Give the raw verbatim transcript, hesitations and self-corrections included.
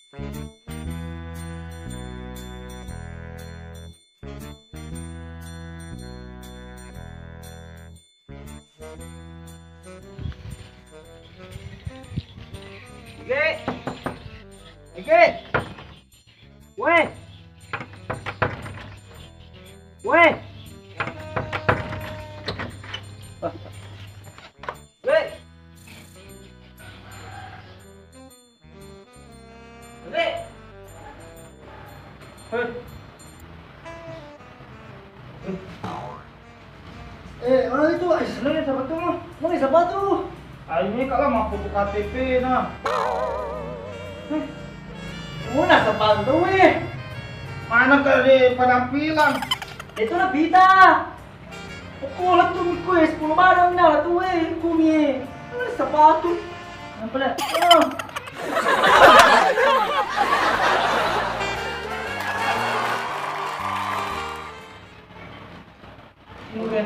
Ege. Ege. Weh. Weh. Weh. Weh. Heh. Eh, mana itu? Eh, mana sepatu mah? Mana sepatu? Ah, ini kalau mau foto K T P nah. Eh, mana sepatu, weh? Mana ke di penampilan? Itu lah pita. Pokoknya tuh miko ya sepuluh barang dah lah tuh, weh, kumi. Mana sepatu? Apa lah? Oh. Oke.